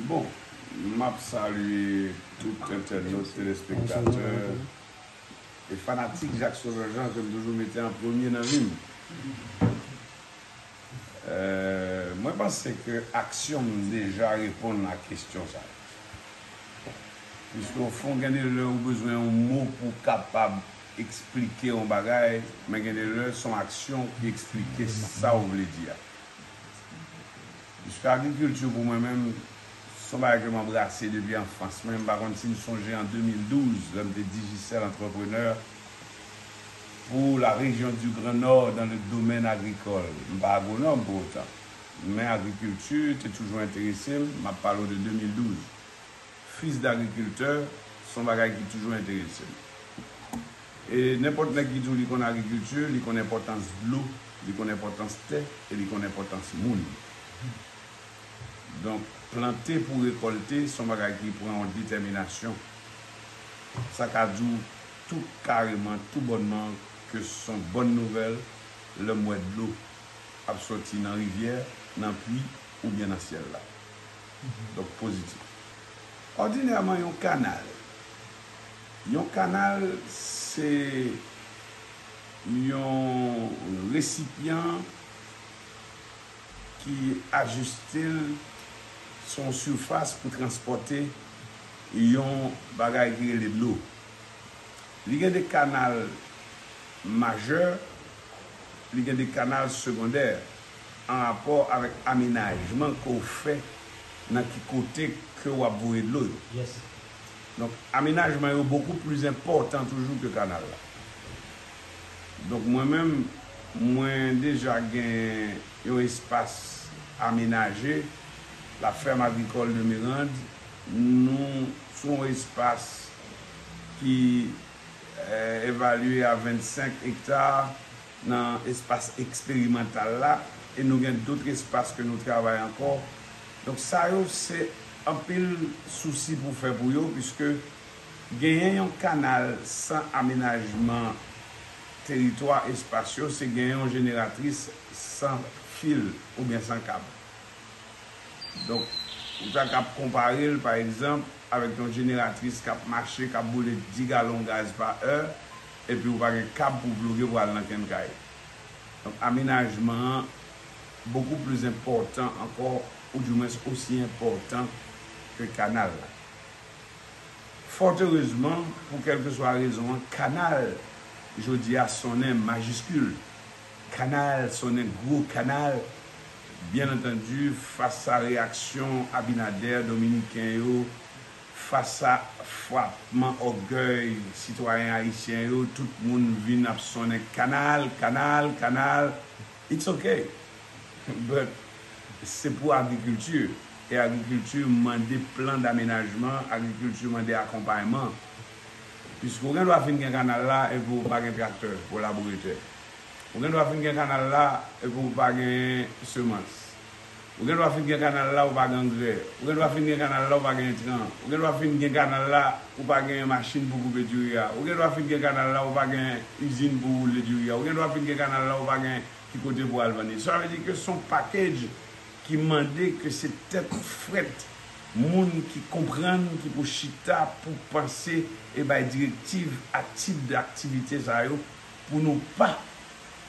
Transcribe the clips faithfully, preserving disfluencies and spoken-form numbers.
Bon, m ap salye tout entènot, telespektatè e fanatik Jacques Sauveur Jean ke m toujou mete an premye nan vi m. Euh, mwen panse ke aksyon m deja reponn a kesyon sa a. Piske, ofon, gen de lè ou bezwen yon mo pou w kapab eksplike yon bagay, men gen de lè se yon aksyon ki eksplike sa w vle di a. Piske agrikilti pou mwen menm, se yon bagay ke m anbrase depi anfans mwen. M pa konn si n sonje an de mil douz, lè m te Digicel antreprenè pour la région du Grand Nord dans le domaine agricole. M pa agwonòm pou otan, men agrikilti te toujou enterese m. M ap pale w de de mil douz. Fils d'agriculteur, se yon bagay ki toujou enterese m. E nenpòt nèg ki di w li konn agrikilti, li konn enpòtans dlo, li konn enpòtans tè, e li konn enpòtans moun. Donk, plante pou rekòlte, se yon bagay ki pran yon detèminasyon. Sa ka di w tou kareman, tou bònman, ke se yon bòn nouvèl lè m wè dlo ap sòti nan rivyè, nan pui, oubyen nan syèl la. Donk, pozitif. Òdinèman, yon kanal. Yon kanal, se yon resipyan ki ajiste l sou yon sifas pou transpòte yon bagay ki rele dlo. Li gen de kanal majè, li gen de kanal segondè an rapò avèk amenajman ke w fè nan ki kote ke w ap voye dlo yo. Yes. Donk, amenajman yo bokou pli enpòtan toujou ke kanal la. Donk, mwen menm, mwen deja gen yon espas amenaje, la ferme agricole de Mirande. Nou sou yon espas ki, eh, evalye a vennsenk ekta nan espas eksperimantal la, e nou gen dòt espas ke nou travay ankò. Donk, sa yo se anpil sousi pou fè pou yo, piske genyen yon kanal san amenajman teritwa, espas yo, se genyen yon jeneratris san fil oubyen san kab. Donk, ou ta kab konpare l, pa egzanp, avèk yon jeneratris k ap mache, k ap boule dis galon gaz pa è, epi ou pa gen kab pou ploge pou al nan kenn kay. Donk, amenajman an bokou pli enpòtan ankò, oudimwens osi enpòtan ke kanal la. Fòterezman, pou kèlkeswa rezon an, kanal, jodi a, sonnen majiskil. Kanal, sonnen gwo kanal. Byen antandi, fas a reyaksyon Abinader, Dominiken yo, fas a frapman ògèy sitwayen ayisyen yo, tout moun vin ap sonnen kanal, kanal, kanal. It's okay. But se pou agrikilti. E agrikilti mande plan d'amenajman, agrikilti mande akonpayman. Piske ou gen dwa fin gen kanal la epi ou pa gen traktè pou w labouye tè. Ou gen dwa fin gen kanal la epi ou pa gen semans. Ou gen dwa fin gen kanal la, ou pa gen angrè. Ou gen dwa fin gen kanal la, ou pa gen entran. Ou gen dwa fin gen kanal la, ou pa gen machin pou koupe diri a. Ou gen dwa fin gen kanal la, ou pa gen izin pou woule diri a. Ou gen dwa fin gen kanal la, ou pa gen ki kote pou al vann li. Sa vle di ke se yon package ki mande ke se tèt frèt, moun ki konprann, ki pou chita, pou panse e bay direktiv a tip de aktivite sa yo, pou nou pa,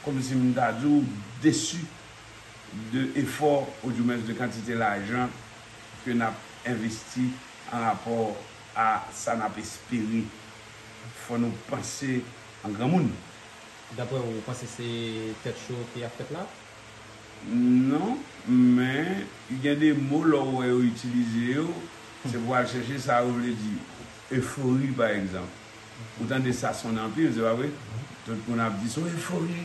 kòmsi m ta di w, desi de efò, oudimwens de kantite lajan ke n ap envesti an rapò a sa n ap espere. Fò nou panse an granmoun. Daprè w, ou panse se tèt cho ke y ap fèt la? Non, men gen de mo lè w wè yo itilize yo, se pou w al chèche sa yo vle di. Efori, pa egzanp. Ou tande sa sonnen anpil, se pa vre? Tout moun ap di se yon efori.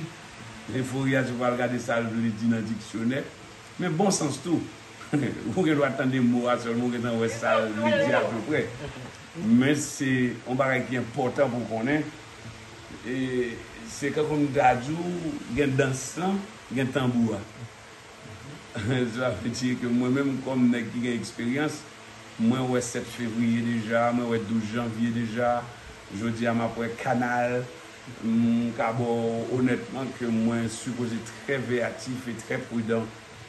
Efori a, se pou w al gade sa l vle di nan diksyonè. Men bon sans tou. Ou gen dwa tande mo a sèlman, ou gentan wè sa l vle di apeprè. Men se yon bagay ki enpòtan pou w konnen. E se kankou m ta di w, gen dans lan, gen tanbou a. Sa vle di ke mwen menm, kòm nèg ki gen eksperyans, mwen wè sèt fevriye deja, mwen wè douz janvye deja, jodi a m ap wè kanal. M ka ba w onètman ke mwen sipoze trè veyatif e trè pridan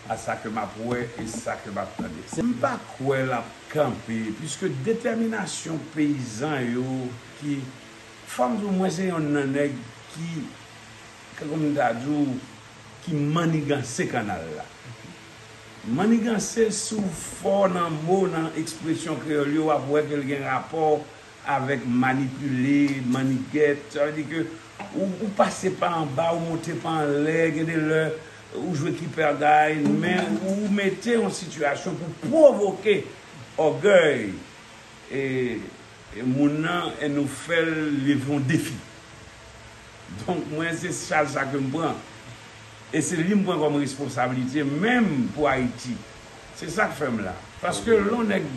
a sa ke m ap wè e sa ke m ap tande. M pa kwè l ap kanpe, piske detèminasyon peyizan yo ki, fò m di w, mwen se yonn nan nèg ki, kòm m ta di w, ki manniganse kannal la. Manniganse, si w fò nan mo, nan ekspresyon kreyòl yo, w ap wè ke l gen rapò avèk manipile, mannigèt. Sa vle di ke ou, ou pase pa anba, ou monte pa anlè, gen de lè ou jwe keep your guy, men ou mete yon sitiyasyon pou pwovoke ògèy e, e moun nan, e nou fè l leve yon defi. Donk, mwen, se chaj sa ke m pran. E se li m pran kòm responsablite, menm pou Ayiti. Se sa k fè m la. Paske lè yon nèg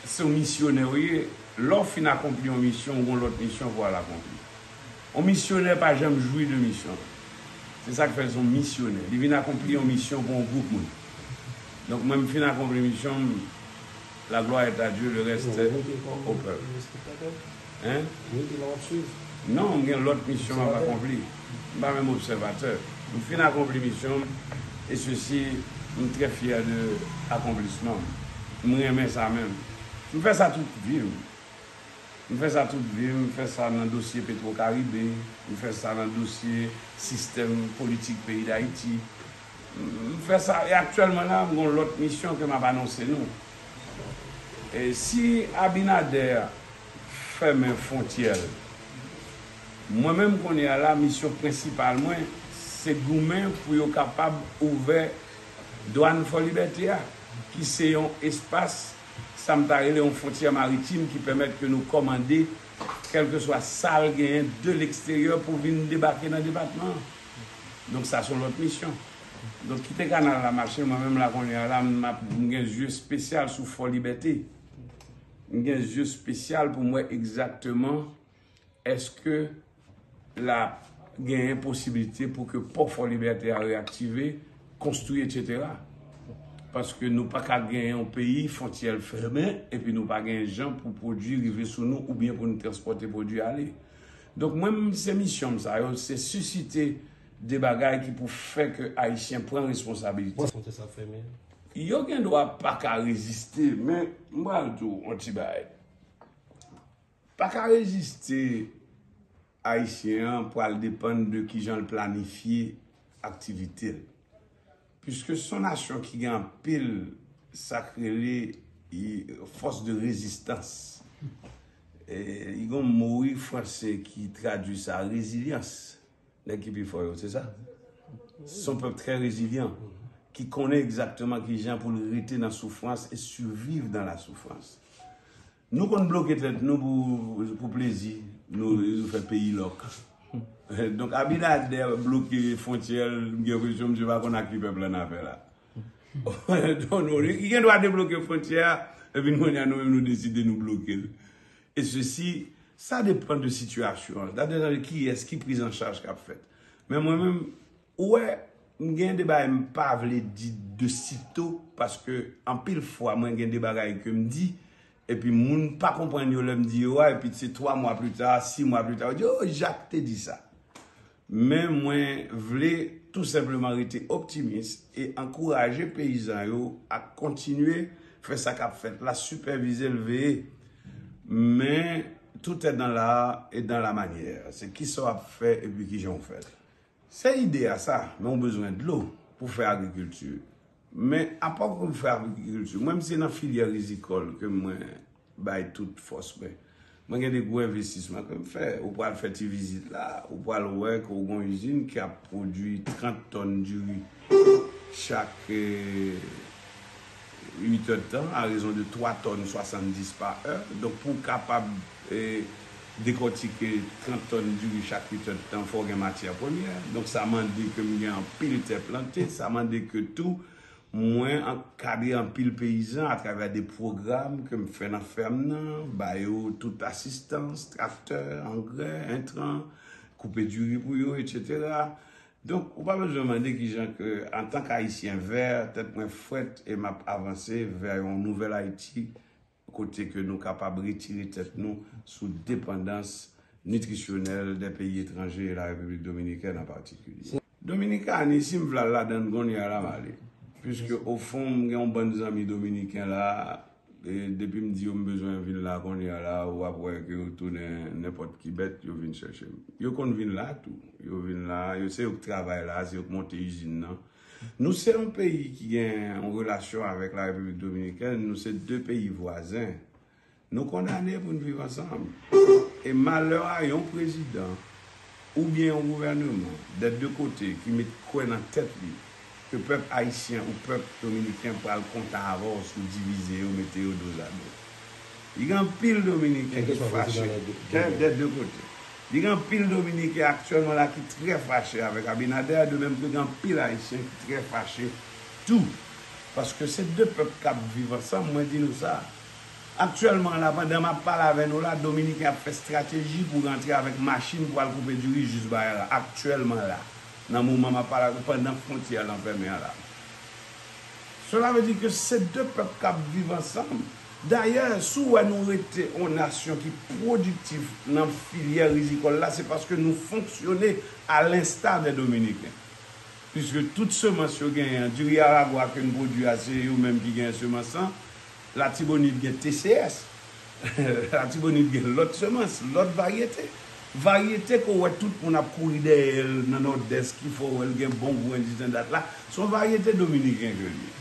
se yon misyonè w ye, lè w fin akonpli yon misyon, ou gen yon lòt misyon pou w al akonpli. Yon misyonè pa janm jwi de misyon. Se sa k fè l se yon misyonè. Li vin akonpli yon misyon pou yon gwoup moun. Donk, mwen, m fin akonpli misyon m, la gloire est à Dieu, le reste au peuple. Hein? Non, m gen lòt misyon m ap akonpli. M pa menm obsèvatè. M fin akonpli misyon m, e sesi, m trè fyè de akonplisman m. M renmen sa menm. M fè sa tout vi m. M fè sa tout vi m, m fè sa nan dosye Petro Caribe, m fè sa nan dosye sistèm politik peyi Dayiti. M fè sa, e aktyèlman la, m gen yon lòt misyon ke m ap anonse nou. E si Abinader fèmen fwontyè l, mwen menm kounye a la, misyon prensipal mwen, se goumen pou yo kapab ouvè dwàn Fò Libète a, ki se yon espas, sa m ta rele yon fwontyè maritim ki pèmèt ke nou kòmande kèlkeswa sa l genyen de leksteryè pou vin debake nan depatman an. Donk, sa se yon lòt misyon. Donk, kite kanal la mache, mwen menm la kounye a la, m ap, m gen zye espesyal sou Fò Libète. M gen zye espesyal pou m wè egzakteman èske l ap genyen posiblite pou ke pò Fò Libète a reyaktive, konstwi, etsetera. Paske nou pa ka genyen yon peyi, fwontyè l fèmen, epi nou pa genyen jan pou pwodui rive sou nou oubyen pou nou transpòte pwodui ale. Donk, mwen, m, se misyon m sa yo, se sisite de bagay ki pou fè ke Ayisyen pran responsabilite. Yo gen dwa pa ka reziste, men m pral di w yon ti bagay. Pa ka reziste, Ayisyen an pral depann de kijan l planifye aktivite l. Piske se yon nasyon ki gen anpil sa k rele, e, fòs de rezistans. E, li gen yon mo, wi, franse ki tradui sa, rezilyans. Nèg ki pi fò yo, se sa? Se yon pèp trè rezilyan, ki konnen egzakteman kijan pou l rete nan soufrans e survivre dans la souffrance. Nou konn bloke tèt nou pou, pou plezi, nou, nou fè peyi lòk. Donk, Abinader bloke fwontyè l, m gen enpresyon misye pa konn ak ki pèp la n afè la. Donk, nou, li gen dwa debloke fwontyè a, epi nou, kounye a, nou menm, nou deside nou bloke l. E sesi, sa depann de sitiyasyon an. Sa depann de kiyès, ki priz an chaj k ap fèt. Men mwen menm, ou wè, m gen de bagay m pa vle di de sito, paske anpil fwa mwen gen de bagay ke m di, epi moun pa konprann yo lè m di yo a, epi se twa mwa pli ta, sis mwa pli ta, yo di, "Oh, Jacques te di sa." Men mwen vle tou senpleman rete optimis e ankouraje peyizan yo a kontinye fè sa k ap fèt la, sipèvize l, veye. Men, tout est dans l'art et dans la manière. Se kisa w ap fè epi kijan w fè l. Se ide a sa, men w bezwen dlo pou fè agrikilti. Men apa w konn fè agrikilti? Mwen, m se nan filyè rizikòl ke mwen bay tout fòs mwen. Mwen gen de gwo envestisman ke m fè. Ou pral fè ti vizit la, ou pral wè ke w gen yon izin ki ap pwodui trant tòn diri chak, eh, uit èdtan, a rezon de twa tòn swasanndis pa è. Donk, pou w kapab, eh, dekòtike trant tòn diri chak uit èdtan, fò w gen matyè premyè. Donk, sa mande ke m gen anpil tè plante, sa mande ke tou mwen ankadre anpil peyizan atravè de pwogram ke m fè nan fèm nan, ba yo tout asistans, traktè, angrè, entran, koupe diri pou yo, etsetera. Donk, ou pa bezwen mande kijan ke, antank Ayisyen vè, tèt mwen frèt e m ap avanse vè yon nouvèl Ayiti, kote ke nou kapab retire tèt nou sou depandans nitrisyonèl de peyi etranje e la Repiblik Dominikèn an patikilye. Dominikani, si m vle al ladan l kounye a la, m ale. Piske ofon, m gen yon bann zanmi dominiken la, e depi m di yo m bezwen vin la kounye a la, w ap wè ke yo tounen nenpòt ki bèt, yo vin chèche m. Yo konn vin la tou. Yo vin la, yo se yo k travay la, se yo k monte izin nan. Nou se yon peyi ki gen yon relasyon avèk la Repiblik Dominikèn, nou se de peyi vwazen. Nou kondane pou n viv ansanm. E malè a yon prezidan oubyen yon gouvèneman, dè de kote, ki met kwè nan tèt li ke pèp ayisyen ou pèp dominiken pral kontan avè w si w divize yo, mete yo dozado. Li gen anpil dominiken ki fache, dè de kote. Li gen anpil dominiken aktyèlman la ki trè fache avèk Abinader, de menm ke gen anpil ayisyen ki trè fache tou. Paske se de pèp k ap viv ansanm, mwen di nou sa. Aktyèlman la, pandan m ap pale avè nou la, dominiken ap fè estrateji pou rantre avèk machin pou al koupe diri jis Bayan la. Aktyèlman la, nan moman m ap pale avè nou, pandan fwontyè lan fèmen an la. Sela vle di ke se de pèp k ap viv ansanm. Dayè, si w wè nou rete yon nasyon ki pwodiktif nan filyè rizikòl la, se paske nou fonksyone a lensta dè Dominiken. Piske tout semans yo genyen an, diri Aragwa ke n pwodui a, se yo menm ki genyen semans lan. Latibonit gen T C S. Latibonit gen lòt semans, lòt varyete. Varyete ke w wè tout moun ap kouri dèyè l nan Nòdès ki fè w wè l gen bon grenn, dis and that la, se yon varyete dominiken ke l ye.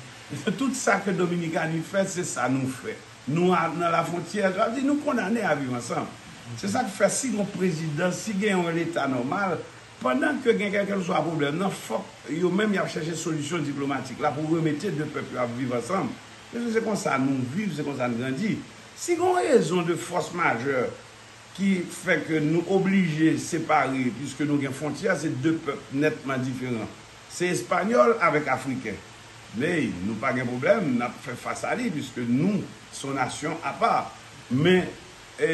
Tout sa ke Dominikani fè, se sa nou fè. Nou a, nan lafwontyè, sa vle di nou kondane a viv ansanm. Se sa k fè si gon prezidan, si gen yon leta nòmal, pandan ke gen kèlkeswa pwoblèm nan, fòk yo menm y ap chèche solisyon diplomatik la pou remete de pèp yo ap viv ansanm. Paske se konsa nou viv, se konsa n grandi. Si gon rezon de fòs majè ki fè ke nou oblije separe, piske nou gen fwontyè, se de pèp nètman diferan. Se espanyòl avèk afriken. Men nou pa gen pwoblèm, n ap fè fas a li, piske nou se yon nasyon apa. Men, e,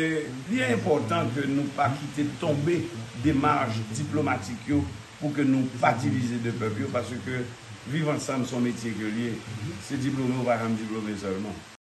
li enpòtan ke nou pa kite tonbe demach diplomatik yo pou ke nou pa divize de pèp yo, paske viv ansanm se yon metye ke l ye. Se diplome ou pa janm diplome sèlman.